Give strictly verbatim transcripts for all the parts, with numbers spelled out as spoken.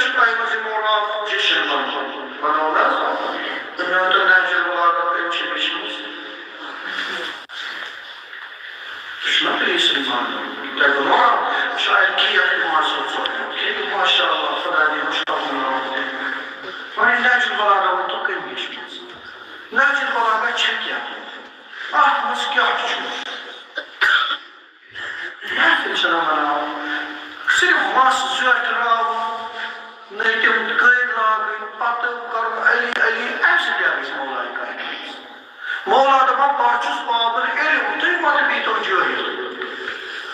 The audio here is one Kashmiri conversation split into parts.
چھُ تۄہہِ منٛز یہِ مولاد جشن بناوُن۔ بناوُن حظ؟ تہٕ مےٚ ووٚن تۄہہِ نہج البلاغہ کٔمۍ چھِ لیچھمٕژ؟ تُہۍ چھِو نا پلیز ایمان؟ تۄہہِ ووٚنوا شاید کینٛہہ یَتھ ایمان صٲب ژوٚٹ؟ کینٛہہ، ماشاء اللہ، خۄدا دِیِن شفا۔ وۄنۍ نہج البلاغہ ووٚن تۄہہِ کٔمۍ لیچھمٕژ؟ نہج البلاغہ چھےٚ کیٛاہ؟ اَتھ منٛز کیٛاہ چھُ؟ محفل چھنہ مناوان، صرف مس زیٹھ راوُن، نٔٹۍ تِم کٔرۍ لاگٕنۍ، پتہٕ کرُن علی علی، امہِ سۭتۍ کیٛاہ گژھِ مولایہِ کائنات؟ مولا دپان، بہٕ چھُس بابُل علم، تُہۍ مت بیٖتو جٲہِل۔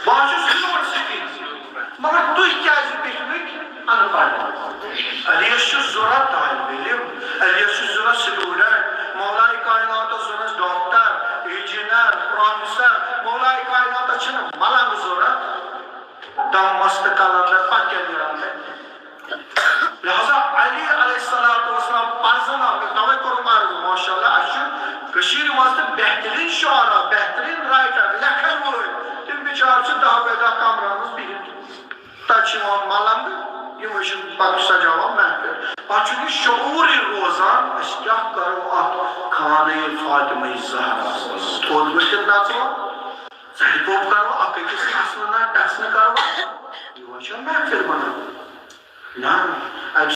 بہٕ چھُس یونیورسٹی، مگر تُہۍ کیٛازِ بیٖٹھمٕتۍ؟ ان پڑھ۔ علیس چھُ ضروٗرت طالب علم، علیس چھُ ضروٗرت سٹوڈنٹ، مولایہِ کائناتس ضروٗرت ڈاکٹر، انجینئر، پروفیسر، مولایہِ کائناتس چھِنہٕ ملنگ ضروٗرت۔ دم مست قلندر پتہٕ کیٛاہ نیران تتہِ؟ لہذا علی علیہ الصلوۃ والسلام پرزناو مےٚ، توے کوٚرُم عرض، ماشاءاللہ، اسہِ چھُ کٔشیٖرِ منٛز تہِ بہتریٖن شعرا، بہتریٖن رائٹر، لیکھن وٲلۍ، تِم بِچار چھِ دَہ بے دَہ کمرن منٛز بِہِتھ۔ تَتہِ چھِ یِوان ملنگ، یِمَے چھِ پَتہٕ سجاوان محفل۔ پَتہٕ چھُنہٕ یہِ شعوٗرٕے روزان، أسۍ کیٛاہ کَرو اَتھ خانَے فاطمہ زہراہَس منٛز؟ تھوٚد ؤتھِتھ نَژوا؟ زَنہِ پوٚپ کَروا؟ اَکھ أکِس اَسنہٕ نہ ٹَسنہٕ کَروا؟ یِہوٚے چھا محفل بَنان؟ نہ، اَمہِ